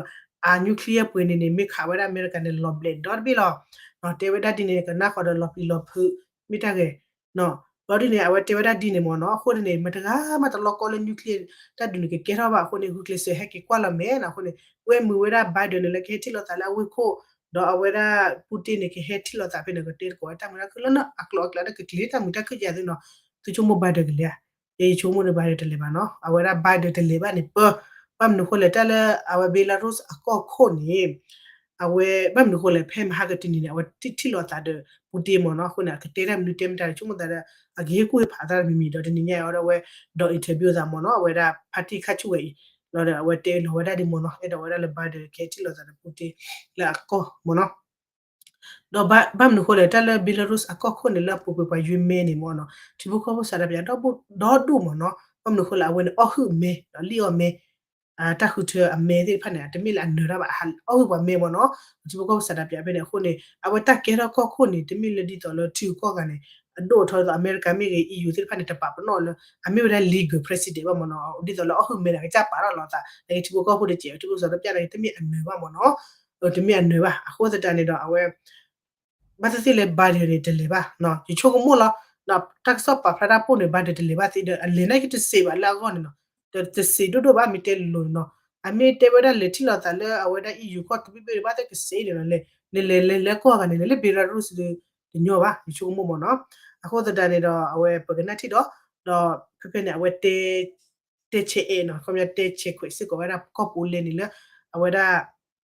အ nuclear ပှဲၤန့ၣ်န့ၣ် မ့ၢ်ခးဝဲဒၣ်အမဲရကၤန့ၣ် လီၤဘျဲးဒီတဘ့ၣ်လီၤ. တဲဝဲဒၣ်ဒ်န့ၣ် ကနၣ်ဃီဒီးလီၤပျံၤလီၤဖုး မ့ၢ်တၢ်ဂ့ၤ ဘျီဒ်န့ၣ် အဝဲတဲဝဲဒၣ်ဒ်န့ၣ်မ့ၢ်နီၤ, အဃိန့ၣ် မတၤဂၤမးတလီကီလၢ nuclear တၢ်ဒုးန့ၣ် ကကဲထီၣ်ဘၣ်အဃိန့ၣ် ဂုာ်ကျဲးစၢးဟဲက့ၤကွၢ်လီၤမဲာ်နီၤ, အဃိန့ၣ် ဝဲမုာ်ဝဲဒၣ် Biden န့ၣ် လၢကဟဲထံၣ်လိာ်သးလၢအဝ့ၢ်ခိၣ်, ဒီးအဝဲဒၣ် Putin န့ၣ် ကဟဲထံၣ်လိာ်သးဖဲန့ၣ် ကတဲသကိးဝဲတၢ်မုာ်တၢ်ခုၣ်လၢနီၤ အကျိၤအကျဲဒီးကကျ့ၤတၢ်မုာ်တၢ်ခုၣ်ယၤသုနီၤ, သုဆိကမိၣ် Biden ကလဲၤဧါ, ယဆိကမိၣ်န့ၣ် Biden တလဲၤဘၣ်နီၤ, အဝဲဒၣ် Biden တလဲၤဘၣ်န့ၣ်ပၢ, ဘၣ်မနုၤအဃိလဲၣ် တၢ်လၢအဝဲ Belarus အကီၢ်ခိၣ်န့ၣ် အဝဲ ဘၣ်မနုၤအဃိလဲၣ် ဖဲမဟါကတနံၤန့ၣ် အဝဲထံၣ်လိာ်သးဒီး Putin မ့ၢ်နီၤ, အဃိန့ၣ် အကတဲတၢ်မနုၤတဲမတၤ ဆိကမိၣ်သးဒီး အကဟ့ၣ်ကူၣ်ဟ့ၣ်ဖးသးမံၤမံၤဒီး တနံၤညါအံၤဒီးအဝဲ ဒီး interview သးမ့ၢ်နီၤ, အဝဲဒၣ် party ခါဆူၣ်ဝဲအံၤ, ဒီးအဝဲတဲလီၤဝဲဒၣ်ဒ်မ့ၢ်နီၤ, အဲၣ်ဒိးဝဲဒၣ်လၢ Biden ကဟဲထံၣ်လိာ်သးဒီး Putin လၢအကီၢ်မ့ၢ်နီၤ. ဒီးဘၣ်မနုၤအဃိလဲၣ် တၢ်လၢ Belarus အကီၢ်ခိၣ်န့ၣ် လၢအပူၤကွံာ်ပှၤယွ့မဲန့ၣ်မ့ၢ်နီၤ, ထံဖိကီၢ်ဖိစးတပျး ဒီဒိၣ်မ့ၢ်နီၤ, ဘၣ်မနုၤအဃိလဲၣ် အဝဲန့ၣ် အီၣ်ဟုၣ်မဲ ဒီးလံၣ်အီၣ်မဲ တၢ်ဃုထၢအမဲသ့ၣ်တဖၣ်န့ၣ် တမ့ၢ်လၢအနၢၤတၢ်ဘၣ်, အီၣ်ဟုၣ်ပှၤမဲမ့ၢ်နီၤ, ထံဖိကီၢ်ဖိစးတပျးဖဲန့ၣ် အဃိန့ၣ် အဝဲတၢ်ကဲထီၣ်ကီၢ်ခိၣ်န့ၣ် တမ့ၢ်လၢဒ်သိးလၢထံဂုၤကီၢ်ဂၤန့ၣ် အဒိၣ်ထီၣ်ဒ်သိး အမဲရကၤမ့ၢ်ဂ့ၤ EU သ့ၣ်တဖၣ်န့ၣ် တပာ်ပနီၣ်လၢ အမ့ၢ်ဝဲဒၣ် legal president ဘၣ်မ့ၢ်နီၤ, ဒ်သိးလၢအီၣ်ဟုၣ်မဲန့ၣ် အကစၢ်ပာ်ထီၣ်လီၤသး နက့ထံဖိကီၢ်ဖိတစဲး ထံဖိကီၢ်ဖိစးတပျးန့ၣ် တမ့ၢ်အနၢၤဘၣ်မ့ၢ်နီၤ, တမ့ၢ်အနၢၤဘၣ်, အဃိသတးန့ၣ်ဒီး အဝဲ ဘၣ်သ့ၣ်သ့ၣ်လၢ Biden န့ၣ် တလဲၤဘၣ်, ယဆိကမိၣ်လီၤ, တၢ်ကစီၣ်ပာ်ဖျါတၢ်ပိၢ်န့ၣ် Biden တလဲၤဘၣ်သ့ဒီး အလဲၤန့ၣ်ကတစံးဘၣ်လၢအဂီၢ်န့ၣ်နီၤ, တစံးဒိၣ်ဒိၣ်ဘၣ် မ့ၢ်တဲလိၤလိၤန့ၣ်နီၤ, အမ့ၢ်တဲဝဲဒၣ်လဲၤထံၣ်လိာ်သးလၢအဝဲဒၣ် EU ကီၢ်တဘ့ၣ်ဘ့ၣ်ဘၣ်သ့ၣ်ကစံးန့ၣ်နီၤ, လဲၤလဲၤလဲၤလၢကီၢ်ဂၤန့ၣ် လဲၤလၢ Belarus ဒီး တညီဘၣ် ယဆိကမိၣ်မ့ၢ်နီၤ, အဃိသတးန့ၣ်ဒီး အဝဲပကနၣ်ထံၣ်ဒီး ဒီးဖဲဖဲန့ၣ် အဝဲတဲ တဲဆဲးအဲၣ်နီၤ, ခီပညီတဲဆဲးခွဲးစ့ၢ်ကီးဝဲဒၣ်ကီၢ် Poland န့ၣ်လၢ အဝဲဒၣ်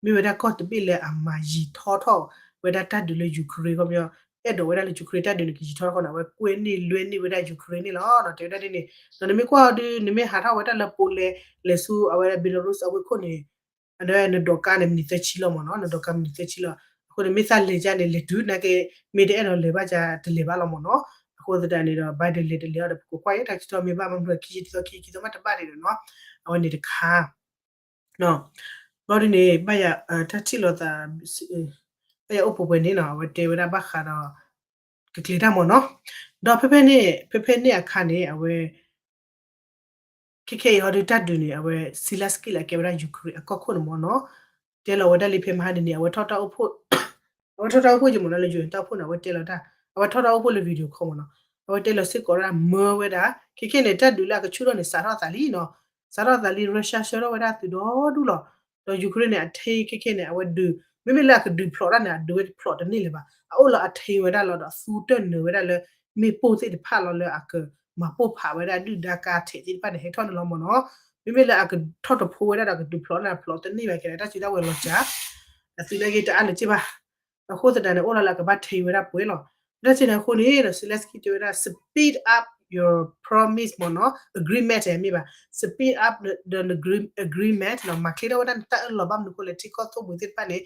မ့ၢ်ဝဲဒၣ်ကီၢ်တဘ့ၣ်လၢအမၤယံာ်ထီထီၣ်ဝဲဒၣ်တၢ်ဒုးလၢ Ukraine ခီပညီ အဲၣ်ဒိးဝဲဒၣ်လၢ Ukraine တၢ်ဒုးန့ၣ် ကယံာ်ထီထီၣ်ဃီန့ၣ် အဝဲကွဲန့ၢ်လွဲန့ၢ်ဝဲဒၣ် Ukraine န့ၣ်လီၤ. တဲဝဲဒၣ်ဒ်န့ၣ် ဒီးနမ့ၢ်ကွၢ်အီၤဒုး နမ့ၢ်ဟးထီၣ်ဝဲဒၣ်လၢ Poland လဲၤဆူအဝဲဒၣ် Belarus အဝ့ၢ်ခိၣ်န့ၣ် အဒီးနဒိးကါန့ၣ် မံးနံးသၢဆံလီၤမ့ၢ်နီၤ, နဒိးကါမံးနံးသၢဆံလီၤ. အဃိန့ၣ် မ့ၢ်သးလဲၤကါန့ၣ် လဲၤတုၤနာ်က့ မ့ၢ်တအဲၣ်ဒိးလဲၤဘၣ်ကါတလဲၤဘၣ်လီၤမ့ၢ်နီၤ. အဃိသတးန့ၣ်ဒီး Biden လဲၤတလဲၤအီၤဒီး ပကကွၢ်ယဲၢ်တၢ်ကစီၣ်မ့ၢ်ဘၣ်မနုၤခံဆံတသီ ခံဆံခံသီမ့ၢ်တဘၣ်န့ၣ်ဒီးနီၤ, အဝဲန့ၣ်တခါ ဘျီဒ်န့ၣ် ဘၣ်ယၤ တၢ်ထံၣ်လိာ်သး တၢ်ယအိၣ်ပှဲၤပှဲၤန့ၣ်နီၤ အဝဲတဲဝဲဒၣ်ဘၣ်ဃးဒီး ကကျဲၤတၢ်မ့ၢ်နီၤ, ဒီးဖဲဖဲန့ၣ် ဖဲဖဲန့ၣ်အခါန့ၣ် အဝဲ ခဲခဲအံၤဟီဒုးတၢ်ဒုးန့ၣ် အဝဲ Zelenskyy လၢအကဲဝဲဒၣ် Ukraine အကီၢ်ခိၣ်န့ၣ်မ့ၢ်နီၤ, တဲလီၤဝဲဒၣ်လံဖဲမဟါတနံၤ အဝဲထီၣ်တၢ်အိၣ်ဖှိၣ် အဝဲထီၣ်တၢ်အိၣ်ဖှိၣ်က့ၤမ့ၢ်နီၤ လၢ ယူအ့ၣ် တၢ်အိၣ်ဖှိၣ်န့ၣ် အဝဲတဲလီၤတၢ် အဝဲထီၣ်တၢ်အိၣ်ဖှိၣ်လၢ video call မ့ၢ်နီၤ, အဝဲတဲလီၤစ့ၢ်ကီးဒၣ်မၢဝဲဒၣ် ခဲခဲန့ၣ် တၢ်ဒုးလၢအကဆူၣ်ထီၣ်န့ၣ် စးထီၣ်သးလံနီၤ, စးထီၣ်သးလံ Russia ဆှၢထီၣ်ဝဲဒၣ်သုးဒီဒူၣ်လီၤ, ဒီး Ukraine န့ၣ် အထံခဲခဲန့ၣ် အဝဲဒုး မ့မ့ၢ်လၢအကဒုးဖျိးတၢ်န့ၣ် အဒုးဝဲတဖျိးတန့ၢ်လၢၤဘၣ်, အအိၣ်လၢအထံဝဲဒၣ်လီၤ ဒီးအသူတၢၢ်နၢၤဝဲဒၣ်လၢ မ့ၣ်ပိၢ်သ့ၣ်တဖၣ်လီၤ လၢအကမၤပိၢ်ဖးဝဲဒၣ်ဒုၣ်ဒါကါထဲးသ့ၣ်တဖၣ်န့ၣ် ဟဲထီၣ်န့ၣ်လီၤမ့ၢ်နီၤ, မ့မ့ၢ်လၢအကထီၣ်တဖိဝဲဒၣ်ဒီးကဒုးဖျိးန့ၣ် ဖျိးတန့ၢ်ဘၣ်ကဲ တၢ်စုတၢ်ဝဲၤလီၤစှၤ အသုးလၢက့ၤတအါလၢၤက့ၤဘၣ်, အဃိသတးန့ၣ် အိၣ်လီၤလၢအကဘၣ်ထံဝဲဒၣ်ပှဲၤလီၤ, လၢစ့ၢ်န့ၣ်အဃိန့ၣ် Zelenskyy တဲဝဲဒၣ် speed up your promise မ့ၢ်နီၤ agreement မ့ၢ်ဘၣ် speed up the agreement နီၤ မၤချ့ထီၣ်ဝဲဒၣ်နတၢ်အၢၣ်လီၤ ဘၣ်မနုၤအဃိလဲၣ် ထံကီၢ်သိၣ်ဘှံးသ့ၣ်တဖၣ်န့ၣ်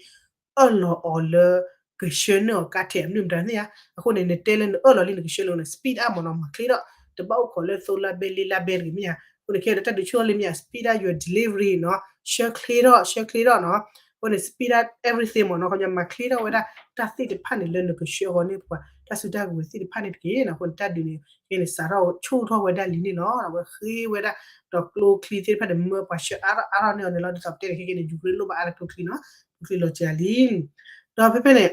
အၢၣ်လီၤအီၤလၢ ကဆှၢန့ၢ်အီၤကါထဲးအမနုၤမတၤန့ၣ်ဧါ, အဃိန့ၣ် နတဲလၢနအၢၣ်လီၤလံနကဆှၢလၢန့ၣ် speed up မ့ၢ်နီၤ မၤချ့ထီၣ် တဘၣ်အိၣ်ခိးလၢသိလါဘဲလ့လါဘဲတဂ့ၤမ့ၢ်ဧါ, အဃိန့ၣ် ခဲဒီးတၢ်ဒုးဆူၣ်ထီၣ်လံမ့ၢ်ဧါ speed up your delivery နီၤ ဆှၢချ့ထီၣ် ဆှၢချ့ထီၣ်နီၤ, အဃိန့ၣ် speed up everything မ့ၢ်နီၤ ခီပညီမၤချ့ထီၣ်ဝဲဒၣ် တၢ်သ့ၣ်တဖၣ်န့ၣ်လၢနကဆှၢအဂီၢ်န့ၢ်ပှၤ တၢ်စုတၢ်ကဝဲၤသ့ၣ်တဖၣ်န့ၣ်တက့ၢ်နီၤ, အဃိန့ၣ်တၢ်ဒုးန့ၣ် ခဲန့ၣ် စးထီၣ်ဆူၣ်ထီၣ်ဝဲဒၣ်လံန့ၣ်လီၤ, အဝဲဃ့ဝဲဒၣ် ဒီးကျိချံသ့ၣ်တဖၣ်န့ၣ် မၢပှၤဆှၢအါထီၣ်အါထီၣ်န့ၢ်အီၤန့ၣ်လီၤ, ဒ်သိးပတဲန့ၣ် ခဲခဲန့ၣ် Ukraine လိၣ်ဘၣ်အါလၢကျိချံနီၤ, ကျိချံလီၤစှၤလံ, ဒီးဖဲဖဲန့ၣ်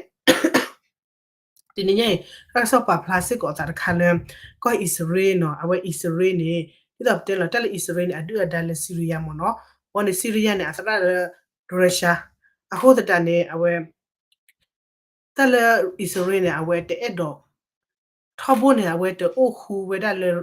တနံၤညါအံၤ တၢ်ကစီၣ်ပာ်ဖျါစ့ၢ်ကီးအသးတခါလၢ ကီၢ်အံၣ်စရ့လးနီၤ, အဝဲအံၣ်စရ့လးန့ၣ် ဒ်သိးပတဲလီၤ တၢ်လၢအံၣ်စရ့လးန့ၣ် အဒုၣ်အဒါလၢ Syria မ့ၢ်နီၤ, အဝဲန့ၣ် Syria န့ၣ် အသရၣ်လၢ Russia, အဃိသတးန့ၣ် အဝဲ တၢ်လၢအံၣ်စရ့လးန့ၣ် အဝဲတအဲၣ်ဒိး ထီဘိန့ၣ် အဝဲတအိၣ်ဃူဝဲဒၣ်လၢ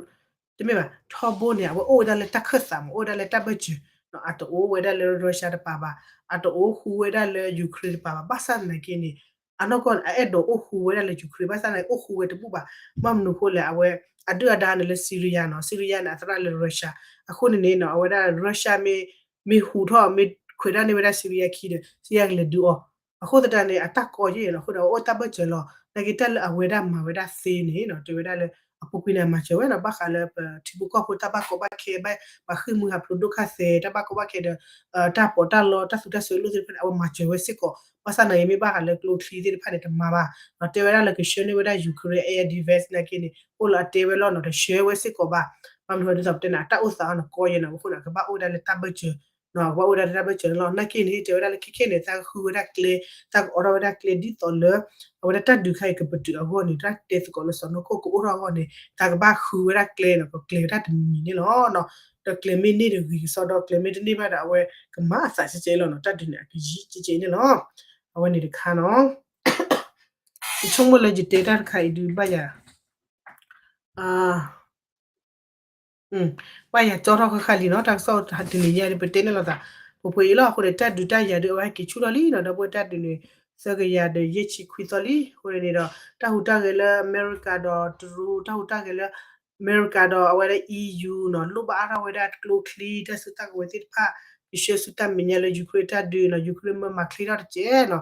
တမ့ၢ်ဘၣ် ထီဘိန့ၣ် အဝဲအိၣ်ဝဲဒၣ်လၢတၢ်ခၢၣ်သးမ့ၢ် အိၣ်ဝဲဒၣ်လၢတၢ်ဘၢၣ်စၢၤ, အတအိၣ်ဝဲဒၣ်လၢ Russia တပၤဘၣ်, အတအိၣ်ဃူဝဲဒၣ်လၢ Ukraine တပၤဘၣ်, ဘၣ်ဆၣ်သနာ်က့န့ၣ် အနီၢ်ကီၢ်န့ၣ် အအဲၣ်ဒိးအိၣ်ဃူဝဲဒၣ်လၢ Ukraine ဘၣ်ဆၣ်သနာ်က့ အိၣ်ဃူဝဲတဘူၣ်ဘၣ်, ဘၣ်မနုၤအဃိလဲၣ် အဝဲ အဒုၣ်အဒါန့ၣ်လၢ Syria နီၤ, Syria န့ၣ် အသရၣ်လၢ Russia, အဃိန့ၣ်န့ၣ်နီၤ အဝဲဒၣ် Russia မ့ၢ် မ့ၢ်ဟူးထီၣ် မ့ၢ်ခွဲးဒၣ်န့ၢ်ဝဲဒၣ် Syria ခံဒီး Syria ကလဲၤဒုးအီၤ, အဃိသတးန့ၣ် အတၢ်ကီယဲၢ်နီၤ, အဃိဒီးအအိၣ်တၢ်ဘၢၣ်စၢၤလီၤ, နာ်က့တၢ်လၢအဝဲဒၣ်မၤဝဲဒၣ်သ့န့ၣ်နီၤ တဲဝဲဒၣ်လၢအပူၤကွံာ်န့ၣ် အမၤစၢၤဝဲနီၤ, ဘၣ်ဃးလၢပထံဖိကီၢ်ဖိတၢ်ဘၣ်ကီဘၣ်ခဲ ဘၣ်ပှၤဃ့ၢ်မှံဟးဖျိးဒိၣ်ခါသဲး တၢ်ဘၣ်ကီဘၣ်ခဲဒီး တၢ်ပီးတၢ်လီ တၢ်သူတၢ်စွဲလိာ်သ့ၣ်တဖၣ်န့ၣ် အဝဲမၤစၢၤဝဲစ့ၢ်ကီး, ဘၣ်ဆၣ်သနာ်က့မ့ၢ်ဘၣ်ဃးလၢကျိချံသ့ၣ်တဖၣ်န့ၣ် တမၤဘၣ်, ဒီးတဲဝဲဒၣ်လၢကဆှၢန့ၢ်ဝဲဒၣ် Ukraine air defense နာ်က့န့ၣ် အိၣ်လၢအတဲဝဲလီၤနီၤ, တဆှၢဝဲစ့ၢ်ကီးဘၣ်, ဘၣ်မနုၤဒ်သိးပတဲန့ၣ် အတၢ်အိၣ်သးအီၤန့ၣ် ကီယဲၢ်နီၤ, အဃိန့ၣ် အကဘၣ်အိၣ်ဝဲဒၣ်လၢတၢ်ဘၢၣ်စၢၤ နီၤ, အကဘၣ်အိၣ်ဝဲဒၣ်လၢတၢ်ဘၢၣ်စၢၤန့ၣ်လီၤ, နာ်က့န့ၣ် တဲဝဲဒၣ်လၢခဲခဲန့ၣ် သးကဃုဝဲဒၣ်ကျဲ, သးကအိးထီၣ်ဝဲဒၣ်ကျဲ ဒ်သိးလၢ အဝဲဒၣ်တၢ်ဒုးခါအံၤကပတုာ်အဂီၢ်န့ၣ် တၢ်တဲသကိးလၢစီၤနီၢ်ခိၣ်ကအိၣ်ထီၣ်အဂီၢ်န့ၣ် သးကဘၣ်ဃုဝဲဒၣ်ကျဲနီၤ, ကကျဲၤဝဲဒၣ်တမံၤမံၤန့ၣ်လီၤ, ဒီးကျဲၤမ့ၢ်န့ၢ်ဒီးဂ့ၤကစီဒီ ကျဲၤမ့ၢ်တန့ၢ်ဘၣ်ဒီး အဝဲကမၤအသးကဲကဲလီၤနီၤ, တၢ်ဒုးန့ၣ် အကယံာ်ကဲကဲန့ၣ်လီၤ, အဝဲန့ၣ်တခါနီၤ ယဆိကမိၣ်လၢယတဲတၢ်တခါအံၤဒုးဘၣ်ယၤ ဘၣ်ယၤကၠီထီၣ်ဃၣ်ဃၣ်လံနီၤ, တၢ်ကစီၣ်တနံၤညါဒုး ပတဲန့ၣ်လိာ်သး ပှဲၤပှဲၤအံၤလီၤ, အဃိန့ၣ် တၢ်ဒုးတၢ်ယၤဒုး အဝဲဟဲက့ၤဆူၣ်ထီၣ်လံနီၤ, ဒီပုၢ်ဝဲၢ် တၢ်ဒုးန့ၣ် သၢကယၤဒီးယဲၢ်ဆံခွံသီလံ, အဃိန့ၣ်ဒီး တၢ်ဟူးတၢ်ဂဲၤလၢအမဲရကၤဒီးတရူး တၢ်ဟူးတၢ်ဂဲၤလၢ အမဲရကၤဒီးအဝဲဒၣ် EU နီၤ, လိၣ်ဘၣ်အါထီၣ်ဝဲဒၣ်ကျိချံ တၢ်စုတၢ်ကဝဲၤသ့ၣ်တဖၣ်, ကဆှၢဆူတၢ်မဲာ်ညါလၢ Ukraine တၢ်ဒုးနီၤ, Ukraine မၢမၤချ့ထီၣ်တကဲးနီၤ,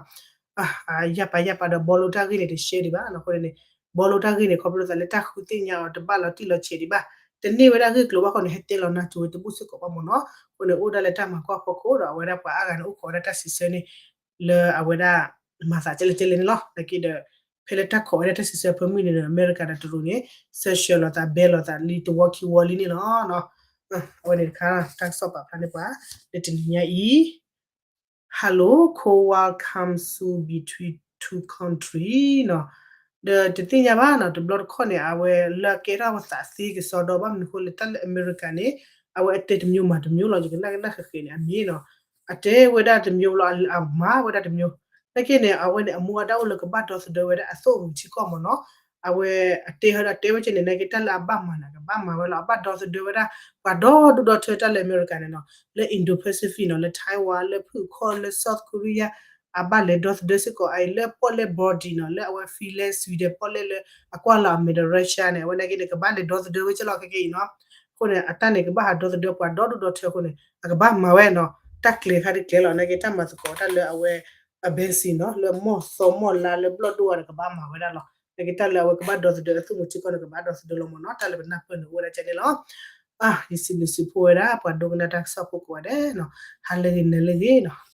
ယၢ်ပာ်ယၢ်ပာ်ဒီး ဘီလိတၢ်ဂ့ၢ်န့ၣ် တရှဲဒံးဘၣ်နီၤ, အဃိန့ၣ် ဘီလိတၢ်ဂ့ၢ်န့ၣ် ခီဖျိသးလၢတၢ်ဃုသ့ၣ်ညါအီၤ တဘၣ်လီၤတံၢ်လီၤဆဲးဒံးဘၣ်, တန့ၢ်ဝဲဒၣ်ဂ့ၢ်ကျိၤဘၣ်ဃိန့ၣ် ဟဲတဲလီၤနၢ်စိၤဝဲတဘူၣ်စ့ၢ်ကီးဘၣ်မ့ၢ်နီၤ, အဃိန့ၣ် အိၣ်ဒၣ်လၢတၢ်မၤကွၢ်ဖီခိၣ်ဒီး အဝဲဒၣ်ပှၤအါဂၤန့ၣ် အိၣ်ခိးဝဲဒၣ်တၢ်စံးဆၢန့ၣ် လၢအဝဲဒၣ် မၤသးကဲလဲၣ်ကဲလဲၣ်န့ၣ်လီၤ, နာ်က့ဒီး ဖဲလၢတၢ်ခိးဝဲဒၣ်တၢ်စံးဆၢဖၢမုၢ်န့ၣ်ဒီး အမဲရကၤဒီးတရူးန့ၣ် ဆၢဆှၢလိာ်သး ဘဲလိာ်သးလံတဝီခံဝီလံန့ၣ်လီၤ, အဝဲန့ၣ်တခါ တၢ်ကစီၣ်ပာ်ဖျါန့ၢ်ပှၤ လၢတနံၤညါအံၤ Hello, cold war comes soon between two country နီၤ, ဒီးတသ့ၣ်ညါဘၣ်နီၤ, တဘျီတခီၣ်န့ၣ် အဝဲလၢအကဲထီၣ်ပသးသ့ကစီဒီ ဘၣ်မနုၤအဃိလဲၣ် တၢ်လၢအမဲရကၤန့ၣ် အဝဲအတဲတမျိုးမၤတမျိုးလီၤ, ယကနၣ်ကနၣ်ဃဲးဃဲးန့ၣ် အမ့ၢ်နီၤ, အတဲဝဲဒၣ်တမျိုးလီၤ, အမၤဝဲဒၣ်တမျိုး, နာ်က့န့ၣ် အဝဲန့ၣ် အမူအဒါအိၣ်လၢကဘၣ်ဒီသဒၢဝဲဒၣ်အသိၣ်အမုၢ်ထံကီၢ်မ့ၢ်နီၤ, အဝဲအတဲဟဲဒီးတဲဝဲကဲန့ၣ် နာ်က့တၢ်လၢအဘၣ်မၤန့ၣ် အကဘၣ်မၤဝဲလီၤ, အဘၣ်ဒီသဒၢဝဲဒၣ် ပှၤဒီဒူၣ်ဒီထၢတၢ်လၢအမဲရကၤန့ၣ်နီၤ, လၢ Indo-Pacific နီၤ, လၢ Taiwan လၢဖုၣ်ခီၣ် လၢ South Korea အဘၣ်လဲၤဒီသဒၢစ့ၢ်ကီး အအံၤ လၢပီၣ်လဲၣ် Baltic နီၤ, လၢအဝဲ Finland Sweden ပီၣ်လဲၣ်လၢအကွၢ်လီၤအမဲာ်ဒီး Russia န့ၣ် အဝဲနာ်က့န့ၣ် ကဘၣ်လဲၤဒီသဒၢဝဲကဲလီၤခဲကဲအံၤနီၤ, အဃိန့ၣ် အတၢ်န့ၣ် ကဘၣ်ဟးဒီသဒၢပှၤဒီဒူၣ်ဒီထၢအဃိန့ၣ် အကဘၣ်မၤဝဲနီၤ, တၢ်ကျဲၤခါဒ်ကျဲၤလီၤ, နာ်က့တၢ်မၤသကိးတၢ်လၢအဝဲ အ ဘဲစံၤ နီၤ, လၢမီၢ်သီမီၢ်လါလၢဘျီၣ်ဒိၣ်ဝါဒီးကဘၣ်မၤဝဲဒၣ်လီၤ, နာ်က့တၢ်လၢအဝဲကဘၣ်ဒီသဒၢအသိၣ်မုၢ်ထံကီၢ်န့ၣ် ကဘၣ်ဒီသဒၢလီၤမ့ၢ်နီၤ, တၢ်လၢပနၢ်ပၢၢ်န့ၣ်အိၣ်ဝဲဒၣ်ကဲန့ၣ်လီၤ, ယစံးဘျုးစံးဖှိၣ်ဝဲဒၣ် ပှၤဒိကနၣ်တၢ်ကစီၣ်ဖိကိးဂၤဒဲးနီၤ, ဟါလၢဂ့ၤနၤလၢဂ့ၤနီၤ